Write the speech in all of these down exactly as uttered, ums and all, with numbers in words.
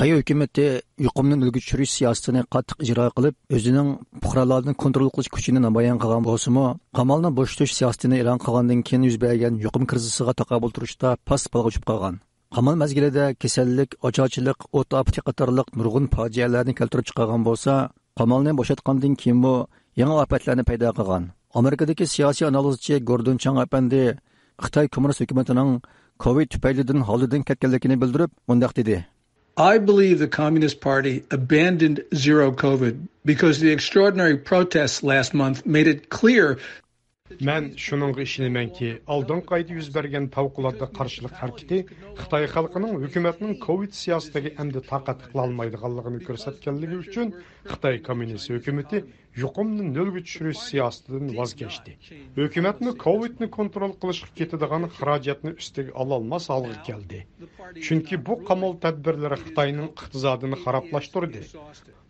خىتاي ھۆكۈمىتى يۇقۇمنى نۆلگە چۈشۈرۈش سىياسىتىنى قاتتىق ئىجرا قىلىپ، ئۆزىنىڭ پۇقرالارنى كونترول قىلىش كۈچىنى نامايان قىلغان بولسىمۇ، قامالنى بوشىتىش سىياسىتىنى ئېلان قىلغاندىن كېيىن يۈز بەرگەن يۇقۇم كىرىزىسىغا تاقابىل تۇرۇشتا پاس-پالغا چۈشۈپ قالغان. قامال مەزگىلىدە كېسەللىك، ئاچارچىلىق، ئوت ئاپىتى قاتارلىق نۇرغۇن پاجىئەلەرنى كەلتۈرۈپ چىقارغان بولسا، قامالنى بوشاتقاندىن كېيىنمۇ يېڭى ئاپەتلەرنى پەيدا قىلغان. ئامېرىكىدىكى سىياسىي ئانالىزچى گوردون چاڭ ئەپەندى خىتاي كوممۇنىست ھۆكۈمىتىنىڭ كوۋىد تۈپەيلىدىن ھالىدىن كەتكەنلىكىنى بىلدۈرۈپ، مۇنداق دېدى. I believe the Communist Party abandoned zero COVID because the extraordinary protests last month made it clear. مەن شۇنىڭغا ئىشىنىمەنكى، ئالدىنقى ئايدا يۈز بەرگەن پەۋقۇلئاددە قارشىلىق ھەرىكىتى خىتاي خەلقىنىڭ ھۆكۈمەتنىڭ كوۋىد سىياسىتىگە ئەمدى تاقەت قىلالمايدىغانلىقىنى كۆرسەتكەنلىكى ئۈچۈن خىتاي كوممۇنىست ھۆكۈمىتى يۇقۇمنى نۆلگە چۈشۈرۈش سىياسىتىدىن ۋاز كەچتى. ھۆكۈمەتمۇ كوۋىدنى كونترول قىلىشقا كېتىدىغان خىراجەتنى ئۈستىگە ئالالماس ھالغا كەلدى. چۈنكى بۇ قامال تەدبىرلىرى خىتاينىڭ ئىقتىسادىنى خارابلاشتۇردى.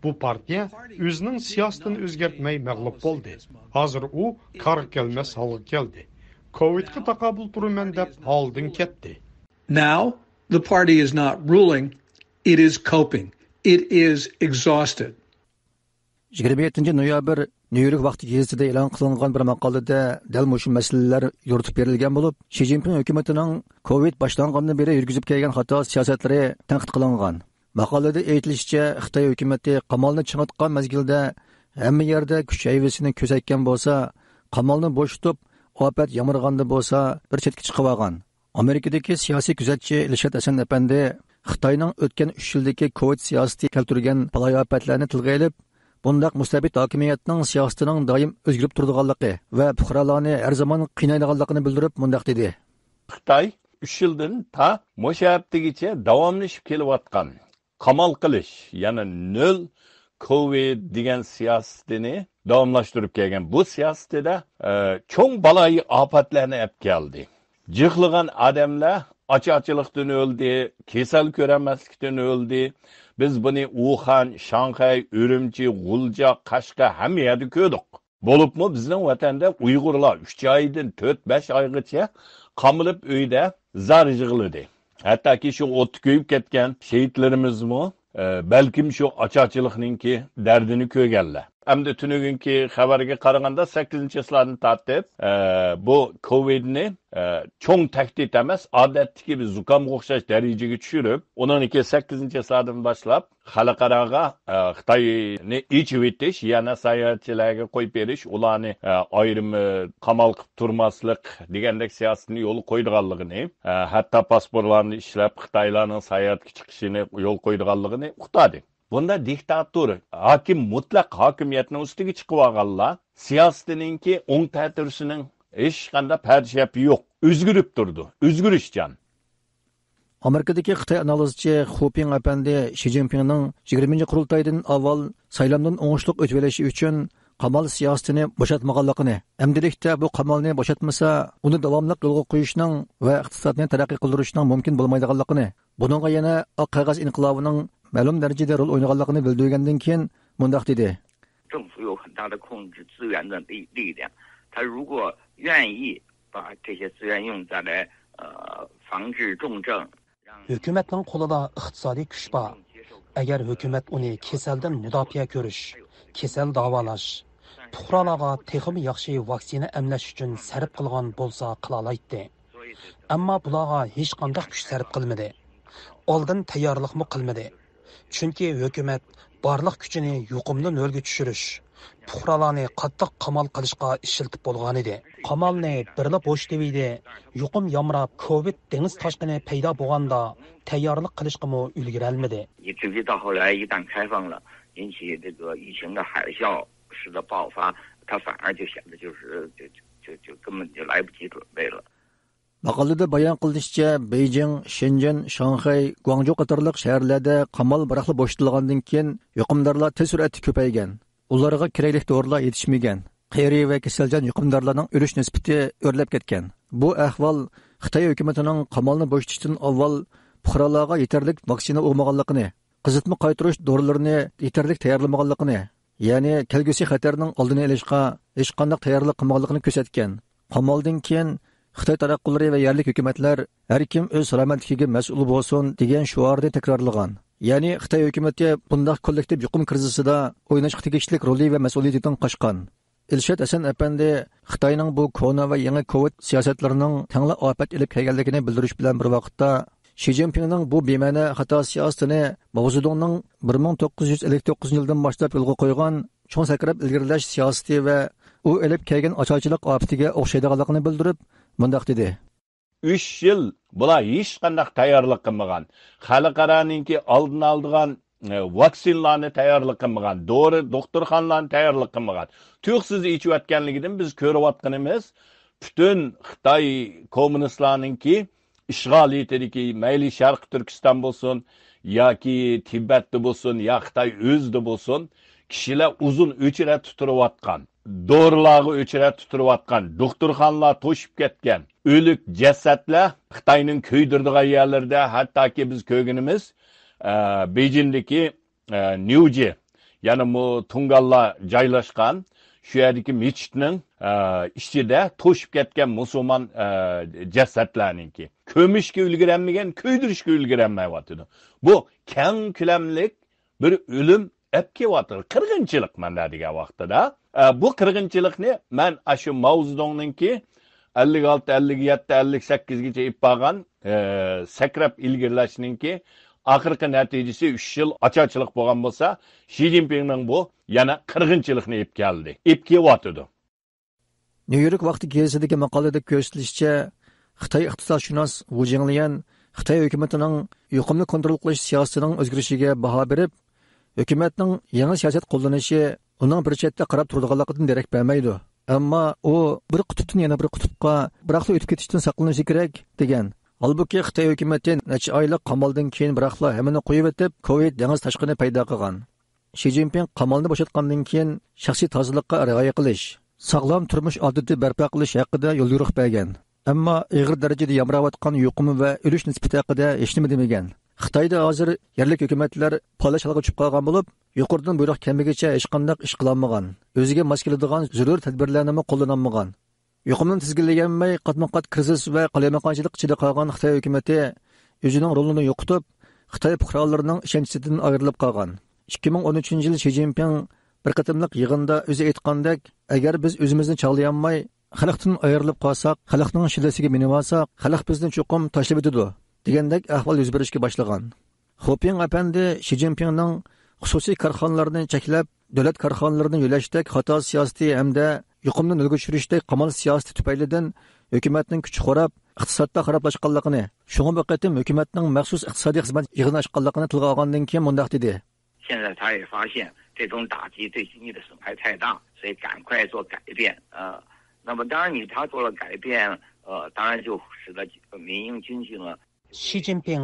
بۇ پارتىيە ئۆزىنىڭ سىياسىتىنى ئۆزگەرتمەي مەغلۇپ بولدى. ھازىر ئۇ كارغا كەلمەس ھالغا كەلدى. كوۋىدقا تاقابىل تۇرىمەن دەپ ھالىدىن كەتتى. Now, the party is not ruling, it is coping. It is exhausted. يىگىرمە يەتتىنچى نويابىر نيۇ يورك ۋاقتى گېزىتىدە ئېلان قىلىنغان بىر ماقالىدە دەل مۇشۇ مەسىلىلەر يورۇتۇپ بېرىلگەن بولۇپ، شى جىنپىڭ ھۆكۈمىتىنىڭ كوۋىد باشلانغاندىن بېرى يۈرگۈزۈپ كەلگەن خاتا سىياسەتلىرى تەنقىد قىلىنغان. ماقالىدە ئېيتىلىشىچە، خىتاي ھۆكۈمىتى قامالنى چىڭىتقان مەزگىلدە ھەممە يەردە كۈچ ھەيۋىسىنى كۆرسەتكەن بولسا، قامالنى بوشىتىپ، ئاپەت يامرىغاندا بولسا بىر چەتكە چىقىۋالغان. ئامېرىكىدىكى سىياسىي كۆزەتچى ئىلشات ھەسەن ئەپەندى خىتاينىڭ ئۆتكەن ئۈچ يىلدىكى كوۋىد سىياسىتى كەلتۈرگەن بالايىئاپەتلەرنى تىلغا ئېلىپ، بۇنداق مۇستەبىت ھاكىمىيەتنىڭ سىياسىتىنىڭ دائىم ئۆزگىرىپ تۇرىدىغانلىقى ۋە پۇقرالارنى ھەر زامان قىينايدىغانلىقىنى بىلدۈرۈپ، مۇنداق دېدى. خىتاي ئۈچ يىلدىن تا مۇشۇ ھەپتىگىچە داۋاملىشىپ كېلىۋاتقان قامال قىلىش، يەنى نۆل كوۋىد دېگەن سىياسىتىنى داۋاملاشتۇرۇپ كەلگەن. بۇ سىياسىتىدە، ئە، چوڭ بالايىئاپەتلەرنى ئەپ كەلدى. جىقلىغان ئادەملەر ئاچارچىلىقتىن ئۆلدى، كېسەل كۆرەلمەسلىكتىن ئۆلدى. بىز بۇنى ئۇخەن، شاڭخەي، ئۈرۈمچى، غۇلجا، قەشقەر ھەممە يەردە كۆردۇق. بولۇپمۇ بىزنىڭ ۋەتەندە ئۇيغۇرلار ئۈچ ئايدىن تۆت، بەش ئايغىچە قامىلىپ ئۆيدە زار يىغلىدى. ھەتتاكى شۇ ئوتتا كۆيۈپ كەتكەن شېھىتلىرىمىزمۇ، ئە، بەلكىم شۇ ئاچارچىلىقنىڭكى دەردىنى كۆرگەنلەر. ئەمدى تۈنۈگۈنكى خەۋەرگە قارىغاندا، سەككىزىنچى چىسلادىن تارتىپ، ئە، بۇ كوۋىدنى، ئە، چوڭ تەھدىت ئەمەس، ئادەتتىكى بىر زۇكامغا ئوخشاش دەرىجىگە چۈشۈرۈپ، ئۇنىڭكى سەككىزىنچى چىسلادىن باشلاپ خەلقئاراغا، ئە، خىتاينى ئېچىۋېتىش، يەنە ساياھەتچىلەرگە قويۇپ بېرىش، ئۇلارنى، ئە، ئايرىم، ئە، قامال قىلىپ تۇرماسلىق دېگەندەك سىياسىتىنى يولغا قويىدىغانلىقىنى، ئە، ھەتتا پاسپورتلارنى ئىشلەپ، خىتايلارنىڭ ساياھەتكە چىقىشىنى يولغا قويىدىغانلىقىنى ئۇقتۇردى. بۇنداق دىكتاتور ھاكىم، مۇتلەق ھاكىمىيەتنىڭ ئۈستىگە چىقىۋالغانلار سىياسىتىنىڭكى ئوڭ تەتۈرىسىنىڭ ھېچقانداق پەردىشەپى يوق. ئۆزگىرىپ تۇرىدۇ، ئۆزگىرىشچان. ئامېرىكىدىكى خىتاي ئانالىزچى خۇ پىڭ ئەپەندى شى جىنپىڭنىڭ يىگىرمىنچى قۇرۇلتايدىن ئاۋۋال سايلامدىن ئوڭۇشلۇق ئۆتۈۋېلىشى ئۈچۈن قامال سىياسىتىنى بوشاتمىغانلىقىنى، ئەمدىلىكتە بۇ قامالنى بوشاتمىسا، ئۇنى داۋاملىق يولغا قويۇشنىڭ ۋە ئىقتىسادنى تەرەققىي قىلدۇرۇشنىڭ مۇمكىن بولمايدىغانلىقىنى، بۇنىڭغا يەنە ئاق قەغەز ئىنقىلابىنىڭ مەلۇم دەرىجىدە رول ئوينىغانلىقىنى بىلدۈرگەندىن كېيىن مۇنداق دېدى. 政府有很大的控制资源的力力量，他如果愿意把这些资源用在来呃防治重症，让 ھۆكۈمەتنىڭ قولىدا ئىقتىسادىي كۈچ بار. ئەگەر ھۆكۈمەت ئۇنى كېسەلدىن مۇداپىئە كۆرۈش، كېسەل داۋالاش، پۇقرالارغا تېخىمۇ ياخشى ۋاكسىنا ئەملەش ئۈچۈن سەرپ قىلغان بولسا قىلالايتتى. ئەمما بۇلارغا ھېچقانداق كۈچ سەرپ قىلمىدى. ئالدىن تەييارلىقمۇ قىلمىدى. چۈنكى ھۆكۈمەت بارلىق كۈچىنى يۇقۇمنى نۆلگە چۈشۈرۈش، پۇقرالارنى قاتتىق قامال قىلىشقا ئىشلىتىپ بولغانىدى. قامالنى بىرلا بوشىتىۋىدى، يۇقۇم يامراپ، كوۋىد دېڭىز تاشقىنى پەيدا بولغاندا تەييارلىق قىلىشقىمۇ ئۈلگۈرەلمىدى. 以至于到后来一旦开放了，引起这个疫情的海啸式的爆发，它反而就显得就是就就就根本就来不及准备了。 ماقالىدە بايان قىلىنىشىچە، بېيجىڭ، شېنجېن، شاڭخەي، گۇاڭجۇ قاتارلىق شەھەرلەردە قامال بىراقلا بوشىتىلغاندىن كېيىن، يۇقۇمدارلار تېز سۈرئەتتە كۆپەيگەن. ئۇلارغا كېرەكلىك دورىلار يېتىشمىگەن. قېرى ۋە كېسەلچان يۇقۇمدارلارنىڭ ئۆلۈش نىسبىتى ئۆرلەپ كەتكەن. بۇ ئەھۋال خىتاي ھۆكۈمىتىنىڭ قامالنى بوشىتىشتىن ئاۋۋال پۇقرالارغا يېتەرلىك ۋاكسىنا ئۇرمىغانلىقىنى، قىزىتما قايتۇرۇش دورىلىرىنى يېتەرلىك تەييارلىمىغانلىقىنى، يەنى كەلگۈسى خەتەرنىڭ ئالدىنى ئېلىشقا ھېچقانداق تەييارلىق قىلمىغانلىقىنى كۆرسەتكەن. قامالدىن كېيىن خىتاي تاراتقۇلىرى ۋە يەرلىك ھۆكۈمەتلەر «ھەر كىم ئۆز سالامەتلىكىگە مەسئۇل بولسۇن» دېگەن شوئارنى تەكرارلىغان. يەنى خىتاي ھۆكۈمىتى بۇنداق كوللېكتىپ يۇقۇم كىرىزىسىدا ئويناشقا تېگىشلىك رولى ۋە مەسئۇلىيىتىدىن قاچقان. ئىلشات ھەسەن ئەپەندى خىتاينىڭ بۇ كونا ۋە يېڭى كوۋىد سىياسەتلىرىنىڭ تەڭلا ئاپەت ئېلىپ كەلگەنلىكىنى بىلدۈرۈش بىلەن بىر ۋاقىتتا، شى جىنپىڭنىڭ بۇ بىمەنە خاتا سىياسىتىنى ماۋزېدۇڭنىڭ بىر مىڭ توققۇز يۈز ئەللىك توققۇزىنچى يىلدىن باشلاپ يولغا قويغان چوڭ سەكرەپ ئىلگىرىلەش سىياسىتى ۋە ئۇ ئېلىپ كەلگەن ئاچارچىلىق ئاپىتىگە ئوخشايدىغانلىقىنى بىلدۈرۈپ، مۇنداق دېدى. ئۈچ يىل بۇلار ھېچقانداق تەييارلىق قىلمىغان. خەلقئارانىڭكى ئالدىنى ئالىدىغان، ئە، ۋاكسىنىلارنى تەييارلىق قىلمىغان. دورا، دوختۇرخانىلارنى تەييارلىق قىلمىغان. تۇيۇقسىز ئېچىۋەتكەنلىكىدىن بىز كۆرۈۋاتقىنىمىز، پۈتۈن خىتاي كوممۇنىستلارنىڭكى ئىشغالىيىتىدىكى مەيلى شەرقىي تۈركىستان بولسۇن، ياكى تىبەتتە بولسۇن، يا خىتاي ئۆزىدە بولسۇن، كىشىلەر ئۇزۇن ئۆچرەتتە تۇتۇۋاتقان، دورىلارغا ئۆچرەتتە تۇتۇۋاتقان، دوختۇرخانىلار توشۇپ كەتكەن، ئۆلۈك جەسەتلەر خىتاينىڭ كۆيدۈرىدىغان يەرلىرىدە، ھەتتاكى بىز كۆرگىنىمىز، ئە، بېيجىڭدىكى، ئە، نيۇجى، يەنى مۇ تۇڭگانلار جايلاشقان شۇ يەردىكى مېچىتنىڭ، ئە، ئىچىدە توشۇپ كەتكەن مۇسۇلمان، ئە، جەسەتلەرنىڭكى. كۆمۈشكە ئۈلگۈرەلمىگەن، كۆيدۈرۈشكە ئۈلگۈرەلمەيۋاتىدۇ. بۇ كەڭ كۆلەملىك بىر ئۆلۈم ئەپ كېلىۋاتىدۇ. قىرغىنچىلىق مانا دېگەن ۋاقتىدا. ئە، بۇ قىرغىنچىلىقنى مەن ئاشۇ ماۋزېدۇڭنىڭكى ئەللىك ئالتە، ئەللىك يەتتە، ئەللىك سەككىزگىچە ئېلىپ بارغان، ئە، سەكرەپ ئىلگىرىلەشنىڭكى ئاخىرقى نەتىجىسى ئۈچ يىل ئاچارچىلىق بولغان بولسا، شى جىنپىڭنىڭ بۇ يەنە قىرغىنچىلىقنى ئېلىپ كەلدى، ئېلىپ كېلىۋاتىدۇ. نيۇ يورك ۋاقتى گېزىتىدىكى ماقالىدە كۆرسىتىلىشىچە، خىتاي ئىقتىسادشۇناس ۋۇ جىڭليەن خىتاي ھۆكۈمىتىنىڭ يۇقۇمنى كونترول قىلىش سىياسىتىنىڭ ئۆزگىرىشىگە باھا بېرىپ، ھۆكۈمەتنىڭ يېڭى سىياسەت قوللىنىشى ئۇنىڭ بىر چەتتە قاراپ تۇرىدىغانلىقىدىن دېرەك بەرمەيدۇ. ئەمما ئۇ بىر قۇتۇپتىن يەنە بىر قۇتۇپقا بىراقلا ئۆتۈپ كېتىشتىن ساقلىنىشى كېرەك، دېگەن. ھالبۇكى، خىتاي ھۆكۈمىتى نەچچە ئايلىق قامالدىن كېيىن بىراقلا ھەممىنى قويۇۋېتىپ، كوۋىد دېڭىز تاشقىنى پەيدا قىلغان. شى جىنپىڭ قامالنى بوشاتقاندىن كېيىن شەخسىي تازىلىققا رىئايە قىلىش، ساغلام تۇرمۇش ئادىتى بەرپا قىلىش ھەققىدە يوليورۇق بەرگەن. ئەمما ئېغىر دەرىجىدە يامراۋاتقان يۇقۇم ۋە ئۆلۈش نىسبىتى ھەققىدە ھېچنېمە دېمىگەن. خىتايدا ھازىر يەرلىك ھۆكۈمەتلەر پالەچ ھالغا چۈشۈپ قالغان بولۇپ، يۇقىرىدىن بۇيرۇق كەلمىگىچە ھېچقانداق ئىش قىلالمىغان، ئۆزىگە ماس كېلىدىغان زۆرۈر تەدبىرلەرنىمۇ قوللىنالمىغان. يۇقۇمنى تىزگىنلىيەلمەي، قاتمۇ قات كىرىزىس ۋە قالايمىقانچىلىق ئىچىدە قالغان خىتاي ھۆكۈمىتى ئۆزىنىڭ رولىنى يوقىتىپ، خىتاي پۇقرالىرىنىڭ ئىشەنچىدىن ئايرىلىپ قالغان. ئىككى مىڭ ئون ئۈچىنچى يىل شى جىنپىڭ بىر قېتىملىق يىغىندا ئۆزى ئېيتقاندەك، ئەگەر بىز ئۆزىمىزنى چاغلىيالماي، خەلقتىن ئايرىلىپ قالساق، خەلقنىڭ شىللىسىگە مىنىۋالساق، خەلق بىزنى چوقۇم تاشلىۋېتىدۇ، دېگەندەك ئەھۋال يۈز بېرىشكە باشلىغان. خۇپىڭ ئەپەندى شى جىنپىڭنىڭ خۇسۇسىي كارخانىلارنى چەكلەپ، دۆلەت كارخانىلىرىنى يۆلەشتەك خاتا سىياسىتى ھەمدە يۇقۇمنى نۆلگە چۈشۈرۈشتەك قامال سىياسىتى تۈپەيلىدىن ھۆكۈمەتنىڭ كۈچى خوراپ، ئىقتىسادتا خارابلاشقانلىقىنى، شۇڭا بۇ قېتىم ھۆكۈمەتنىڭ مەخسۇس ئىقتىسادىي خىزمەت يىغىنى ئاچقانلىقىنى تىلغا ئالغاندىن كېيىن مۇنداق دېدى. 现在他也发现这种打击对经济的损害太大，所以赶快做改变。呃，那么当然你他做了改变，呃，当然就使得民营经济呢 شى جىنپىڭ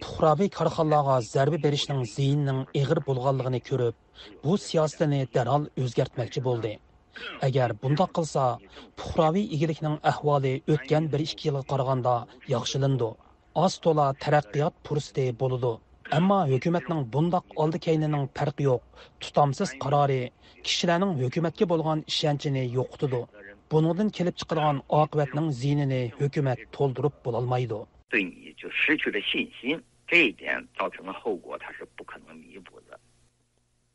پۇقراۋى كارخانىلارغا زەربە بېرىشنىڭ زىيىنىنىڭ ئېغىر بولغانلىقىنى كۆرۈپ، بۇ سىياسىتىنى دەرھال ئۆزگەرتمەكچى بولدى. ئەگەر بۇنداق قىلسا، پۇقراۋى ئىگىلىكنىڭ ئەھۋالى ئۆتكەن بىر ئىككى يىلغا قارىغاندا ياخشىلىنىدۇ، ئاز تولا تەرەققىيات پۇرسىتى بولىدۇ. ئەمما ھۆكۈمەتنىڭ بۇنداق ئالدى كەينىنىڭ پەرقى يوق، تۇتامسىز قارارى كىشىلەرنىڭ ھۆكۈمەتكە بولغان ئىشەنچىنى يوقىتىدۇ. بۇنىڭدىن كېلىپ چىقىدىغان ئاقىۋەتنىڭ زىيىنىنى ھۆكۈمەت تولدۇرۇپ بولالمايدۇ. 对你就失去了信心，这一点造成的后果它是不可能弥补的。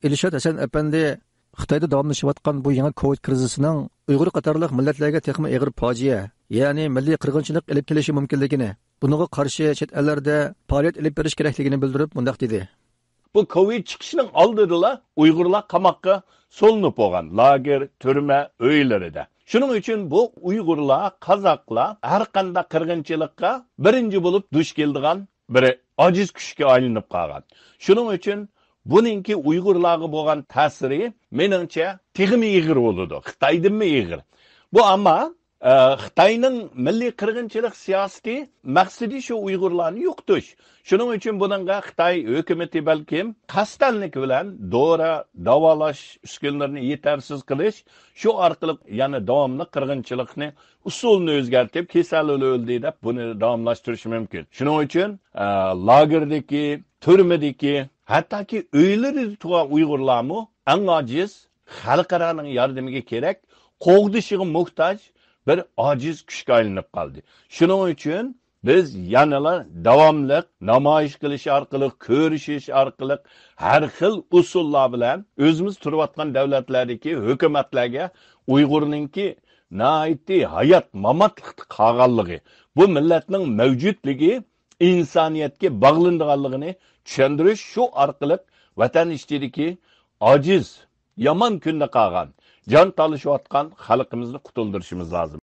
ئىلشات ھەسەن ئەپەندى خىتايدا داۋاملىشىۋاتقان بۇ يېڭى كوۋىد كىرىزىسىنىڭ ئۇيغۇر قاتارلىق مىللەتلەرگە تېخىمۇ ئېغىر پاجىئە، يەنى مىللىي قىرغىنچىلىق ئېلىپ كېلىشى مۇمكىنلىكىنى، بۇنىڭغا قارشى چەت ئەللەردە پائالىيەت ئېلىپ بېرىش كېرەكلىكىنى بىلدۈرۈپ مۇنداق دېدى. بۇ كوۋىد چىقىشنىڭ ئالدىدىلا ئۇيغۇرلار قاماققا سولىنىپ بولغان لاگېر، تۈرمە، ئۆيلىرىدە. شۇنىڭ ئۈچۈن بۇ ئۇيغۇرلار، قازاقلار ھەر قانداق قىرغىنچىلىققا بىرىنچى بولۇپ دۇچ كېلىدىغان بىر ئاجىز كۈچكە ئايلىنىپ قالغان. شۇنىڭ ئۈچۈن بۇنىڭكى ئۇيغۇرلارغا بولغان تەسىرى، مېنىڭچە، تېخىمۇ ئېغىر بولىدۇ، خىتايدىنمۇ ئېغىر. بۇ ئەمما، ئە، خىتاينىڭ مىللىي قىرغىنچىلىق سىياسىتى مەقسىتى شۇ ئۇيغۇرلارنى يوقىتىش. شۇنىڭ ئۈچۈن بۇنىڭغا خىتاي ھۆكۈمىتى بەلكىم قەستەنلىك بىلەن دورا، داۋالاش ئۈسكۈنىلىرىنى يېتەرسىز قىلىش، شۇ ئارقىلىق يەنە داۋاملىق قىرغىنچىلىقنى ئۇسۇلنى ئۆزگەرتىپ، كېسەل ئۆلدى دەپ بۇنى داۋاملاشتۇرۇشى مۇمكىن. شۇنىڭ ئۈچۈن، ئە، لاگېردىكى، تۈرمىدىكى، ھەتتاكى ئۆيلىرىدە تۇرغان ئۇيغۇرلارمۇ ئەڭ ئاجىز، خەلقئارانىڭ ياردىمىگە كېرەك، قوغدىشىغا موھتاج بىر ئاجىز كۈچكە ئايلىنىپ قالدى. شۇنىڭ ئۈچۈن بىز يەنىلا داۋاملىق نامايىش قىلىش ئارقىلىق، كۆرۈشۈش ئارقىلىق، ھەر خىل ئۇسۇللار بىلەن ئۆزىمىز تۇرۇۋاتقان دۆلەتلەردىكى ھۆكۈمەتلەرگە ئۇيغۇرنىڭكى ناھايىتى ھايات ماماتلىقتا قالغانلىقى، بۇ مىللەتنىڭ مەۋجۇتلۇقى ئىنسانىيەتكە باغلىنىدىغانلىقىنى چۈشەندۈرۈش، شۇ ئارقىلىق ۋەتەن ئىچىدىكى ئاجىز، يامان كۈندە قالغان، جان تالىشىۋاتقان خەلقىمىزنى قۇتۇلدۇرۇشىمىز لازىم.